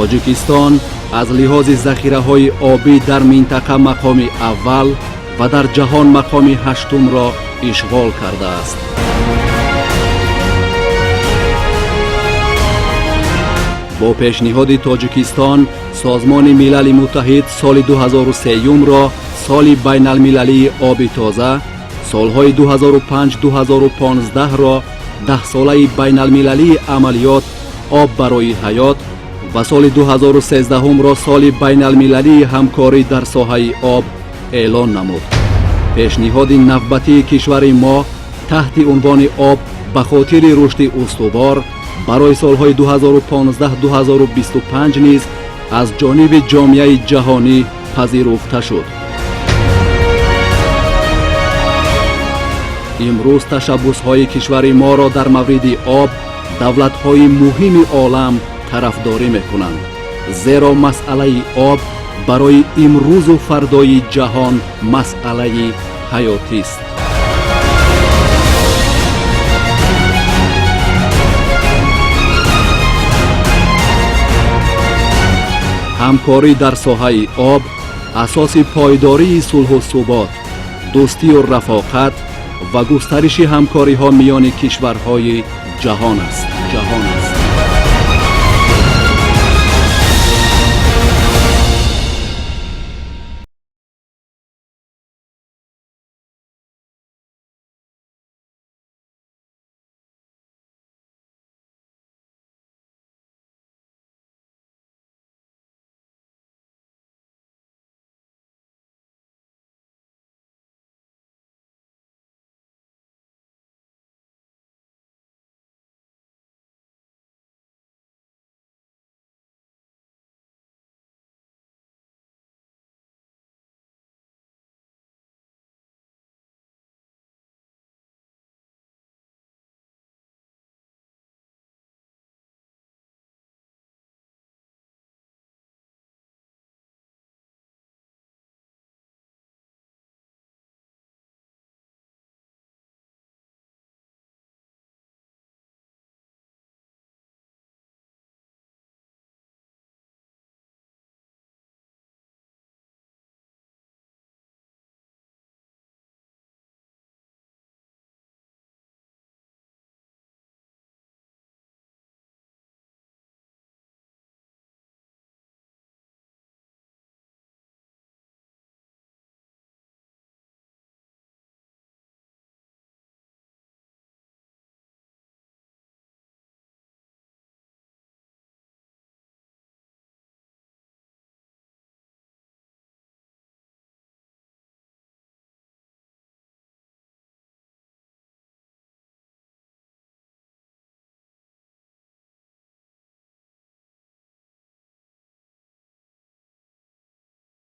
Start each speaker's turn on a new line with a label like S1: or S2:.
S1: Тоҷикистон аз лиҳози захираҳои обӣ дар минтақа мақоми аввал ва дар ҷаҳон мақоми ҳаштумро ишғол кардааст. Бо пешниҳоди Тоҷикистон Созмони Милали Муттаҳид соли 2003-ро соли байналмилалии оби тоза, солҳои 2005-2015-ро даҳсолаи байналмилалии амалиёт «Об барои ҳаёт» ва соли 2013-ро соли байналмилалии ҳамкорӣ дар соҳаи об эълон намуд. Пешниҳоди навбатии кишвари мо таҳти унвони «Об ба хотири рушди устувор» барои солҳои 2015-2025 низ аз ҷониби ҷомеаи ҷаҳонӣ пазируфта шуд. Имрӯз ташаббусҳои кишвари моро дар мавриди об давлатҳои муҳими олам тарафдорӣ мекунанд, зеро масъалаи об барои имрӯзу фардои ҷаҳон масъалаи ҳаётист. Ҳамкорӣ дар соҳаи об асоси пойдории сулҳу субот, дӯстию рафоқат ва густариши ҳамкориҳо миёни кишварҳои ҷаҳон аст. Ҷаҳон.